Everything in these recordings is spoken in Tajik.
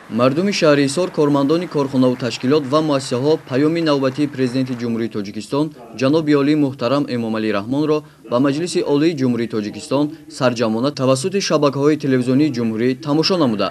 Мардуми шаҳри Ҳисор, кормандони корхонаву ташкилот ва муассисаҳо паёми навбатии Президенти Ҷумҳурии Тоҷикистон ҷаноби олии муҳтарам Эмомалӣ Раҳмонро ба Маҷлиси Олии Ҷумҳурии Тоҷикистон сарҷамъона тавассути шабакаҳои телевизионии ҷумҳурӣ тамошо намуда,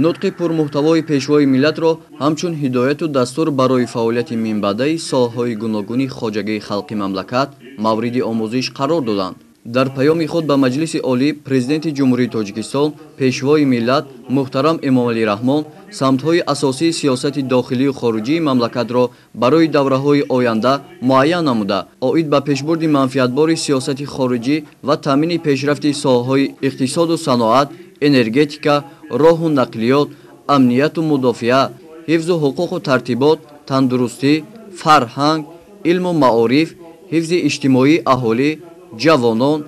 нутқи пурмуҳтавои Пешвои миллатро ҳамчун ҳидояту дастур барои фаъолияти минбаъдаи соҳаҳои гуногуни хоҷагии халқи мамлакат мавриди омӯзиш қарор доданд. Дар паёми худ ба Маҷлиси Олӣ Президенти Ҷумҳурии Тоҷикистон, Пешвои миллат муҳтарам Эмомалӣ Раҳмон самтҳои асосии сиёсати дохилию хориҷии мамлакатро барои давраҳои оянда муайян намуда, оид ба пешбурди манфиатбори сиёсати хориҷӣ ва таъмини пешрафти соҳаҳои иқтисоду саноат, энергетика, роҳу нақлиёт, амнияту мудофиа, ҳифзу ҳуқуқу тартибот, тандурустӣ, фарҳанг, илму маориф, ҳифзи иҷтимоии аҳолӣ, ҷавонон,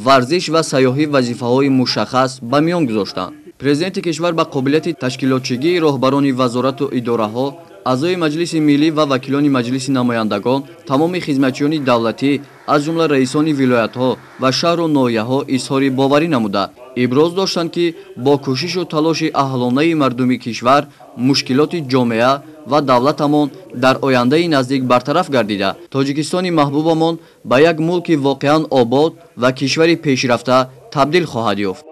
варзиш ва сайёҳӣ вазифаҳои мушаххас ба миён гузоштанд. Президенти кишвар ба қобилияти ташкилотчигии роҳбарони вазорату идораҳо, аъзои Маҷлиси миллӣ ва вакилони Маҷлиси намояндагон, тамоми хизматчиёни давлатӣ, аз ҷумла раисони вилоятҳо ва шаҳру ноҳияҳо изҳори боварӣ намуда, иброз доштанд, ки бо кӯшишу талоши аҳлонаи мардуми кишвар мушкилоти ҷомеа ва давлатамон дар ояндаи наздик бартараф гардида, Тоҷикистони маҳбубамон ба як мулки воқеан обод ва кишвари пешрафта табдил хоҳад ёфт.